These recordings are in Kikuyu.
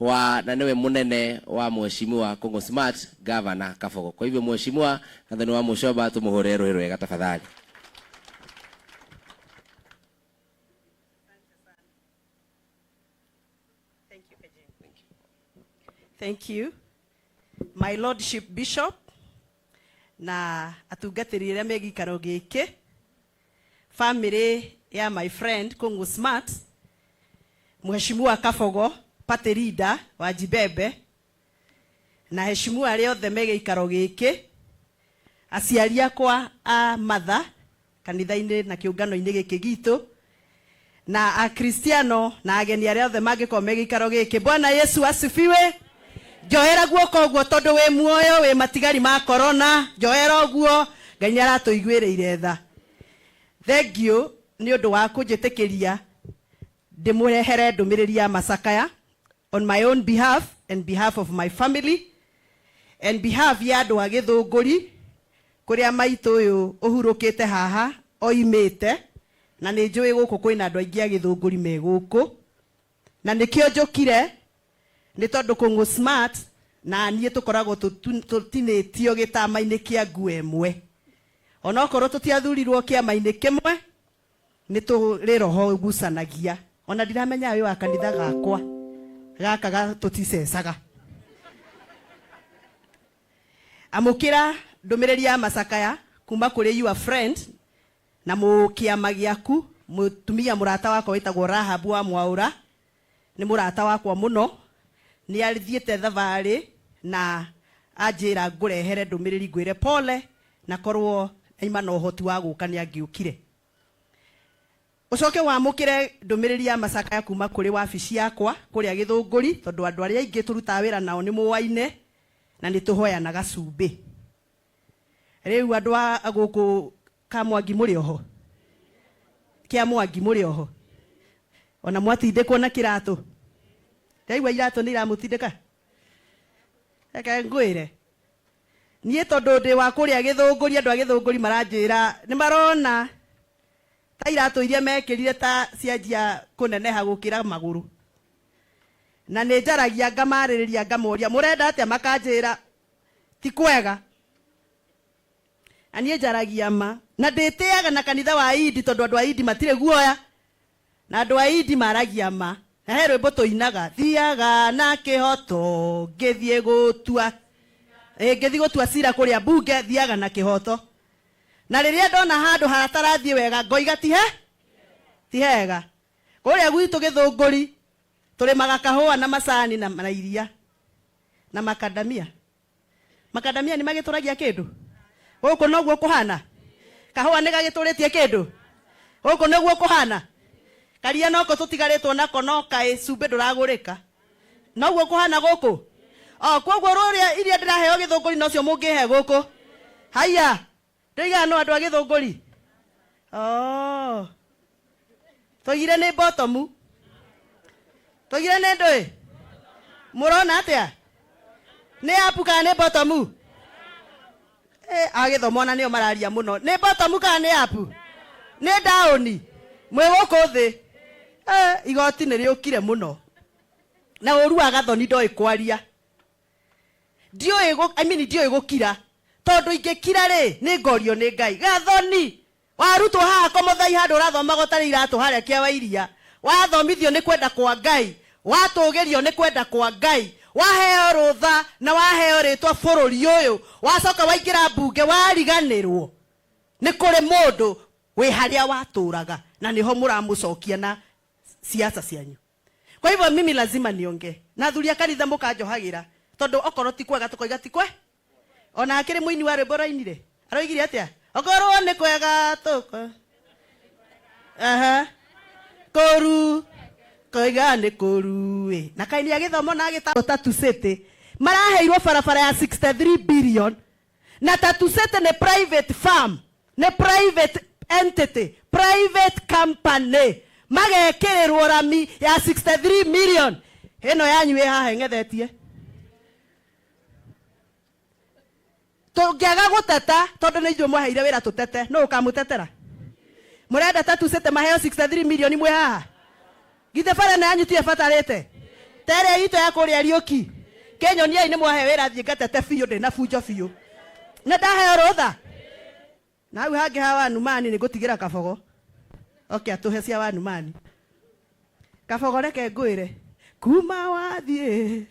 Wa na nĩwe mũnene wa Mheshimiwa Kũngũ Smart Governor Kabogo. Kwa hivyo Mheshimiwa Anthony wa Muchomba tũmũhũrĩre rũhĩ rwega tafadhali. Thank you, Thank you. My Lordship Bishop na atungatĩri arĩa me gĩikaro gĩkĩ, family ya my friend Kũngũ Smart, Mheshimiwa Kabogo, party leader wa Njibembe, na heshimiwa arĩa othe me gĩikaro gĩkĩ, aciari akwa a mother kanitha-inĩ na kĩũngano-inĩ gĩkĩ gitũ, na Akristiano na ageni arĩa othe mangĩkorwo me gĩikaro gĩkĩ. Bwana Yesu asifiwe. Njoera guoko ũguo tondũ wĩ muoyo, wĩ matigari ma corona. Njoera ũguo, Ngai nĩ aratũiguĩrĩire tha. Thank you nĩ ũndũ wa kũnjĩtĩkĩria ndĩmũrehere ndũmĩrĩri ya macakaya on my own behalf and behalf of my family and behalf ya andũ a Gĩthũngũri kũrĩa maitũ ũyũ ũhurũkĩte haha oimĩte, na nĩ njũĩ gũkũ kwĩna andũ aingĩ a Gĩthũngũri me gũkũ, na nĩkĩo njũkire nĩ tondũ Kũng'ũ Smart na niĩ tũkoragwo tũtinĩtio gĩtama-inĩ kĩa nguo ĩmwe, onokorwo tũtiathurirwo kĩama-inĩ kĩmwe, nĩ tũrĩ roho ũgucanagia. Ona ndiramenya wĩ wa kanitha gakwa gaka ga tũticecaga. Amũkĩra ndũmĩrĩri ya macakaya kuma kũrĩ your friend na mũkĩama gĩaku, mũtumia mũrata wakwa wĩtagwo Rahab wa Mwaũra, nĩ mũrata wakwa mũno, nĩ athiĩte thabarĩ na anjĩra ngũrehere ndũmĩrĩri ngwĩre pole, na korwo aima na ũhoti wa gũka nĩ angĩũkire. Ũcoke wamũkĩre ndũmĩrĩri ya macakaya kuma kũrĩ wabici yakwa kũrĩa Gĩthũngũri, tondũ andũ arĩa aingĩ tũrutaga wĩra nao nĩ mũaine na nĩ tũhoyanaga cumbĩ. Rĩu andũ a gũkũ Kamwangi mũrĩ oho? Kĩa Mwangi mũrĩ oho? Ona mwatindĩkwo na kĩratũ? Ndaigua iratũ nĩ iramũtindĩka? Reke ngwĩre, niĩ tondũ ndĩ wa kũrĩa Gĩthũngũri, andũ a Gĩthũngũri maranjĩra nĩ marona ta iratũ iria mekĩrire ta cianjia kũneneha gũkĩra magũrũ. Na nĩ njaragia ngamarĩrĩria ngamoria mũrenda atĩa, makanjĩra ti kwega. Na niĩ njaragia ma na ndĩtĩaga na kanitha wa Idi, tondũ andũ a Idi matirĩ guoya na andũ a Idi maragia ma. Na he rwĩmbo tũinaga, thiaga na kĩhoto ngĩthiĩ gũtua, ngĩthiĩ gũtua cira kũrĩa mbunge, thiaga na kĩhoto. Na rĩrĩa ndona handũ hatarathiĩ wega ngoiga ti he ti hega. Kũrĩa gwitũ Gĩthũngũri tũrĩmaga kahũa na macani na iria na makandamia. Makandamia nĩ magĩtũragia kĩndũ gũkũ, noguo kũhana. Kahũa nĩ gagĩtũrĩtie kĩndũ gũkũ, nĩguo kũhana. Karia noko tũtigarĩtwo nako, no kaĩ cumbĩ ndũragũrĩka, noguo kũhana gũkũ. O koguo rũrĩa iria ndĩraheo Gĩthũngũri nocio mũngĩhe gũkũ. Haiya, ndĩigaga no andũ a Gĩthũngũri. Oh, twaigire nĩ botomu, twaigire nĩ ndũĩ. Mũrona atĩa, nĩ apu kana nĩ botomu? Agĩthoma ona nĩo mararia mũno. Nĩ botomu kana nĩ apu? Nĩ ndaũni mwĩ gũkũ thĩ. Igoti nĩ rĩũkire mũno na ũru wa Gathoni ndoĩ kwaria, ndiũĩ, I mean, ndiũĩ gũkira, tondũ ingĩkira rĩ nĩ ngorio nĩ Ngai. Gathoni, warutwo haha Komothai handũ ũrathomaga ũtarĩ iratũ harĩa kĩa wa iria, wathomithio nĩ kwenda kwa Ngai, watũgĩrio nĩ kwenda kwa Ngai, waheo rũtha na waheo rĩtwa bũrũri ũyũ, wacoka waingĩra mbunge wariganĩrwo nĩ kũrĩ mũndũ wĩ harĩa watũraga, na nĩho mũramũcokia na siasa cianyu. Kwa hivyo mimi lazima niongee na athuri a kanitha, mũkanjohagĩra, tondũ okorwo ti kwega tũkoiga ti kwe. Ona akĩrĩ mũini wa rwĩmbo rainire aroigire atĩa? Okorwo nĩ kwega tũko aha kũru koiga nĩ kũru ĩ. Na kaĩ nĩ agĩthomo na agĩtagwo Tatu City maraheirwo barabara ya 63 billion, na Tatu City nĩ private farm, nĩ private entity, private company, magekĩrĩrwo rami ya 63 million. Ĩno yanyu ĩ haha ĩng'ethetie. Tũngĩaga gũteta tondũ nĩ ithuĩ mwaheire wĩra tũtete, nũ ũkamũtetera? Mũrenda Tatu City maheo 63 million mwĩ haha? Githĩ bara ĩno yanyu tiyo ĩbatarĩte? Tere itũ ya kũrĩa Riũki. Kĩnyoniai nĩ mwahe wĩra thiĩ ngatete biũ ndĩ na bunjo biũ. Nĩ ndaheo rũtha. Na hau hangĩ ha Wanumani nĩ ngũtigĩra Kabogo. Oke atũhe cia Wanumani. Kabogo reke ngwĩre kuma wathiĩ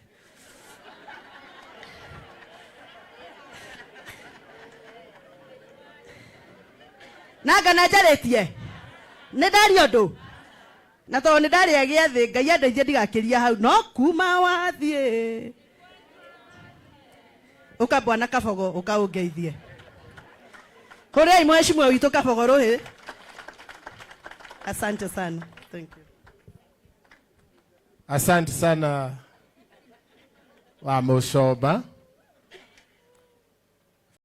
nanga na njarĩtie nĩ ndaria ũndũ na tondũ nĩ ndarĩa gĩathĩ Ngai andeithie ndigakĩria hau no kuma wathiĩ ũka bwana Kabogo ũka ũngeithie. Hũrĩai mheshimiwa witũ Kabogo rũhĩ. Asante sana. Thank you. Asante sana wa Mucoba.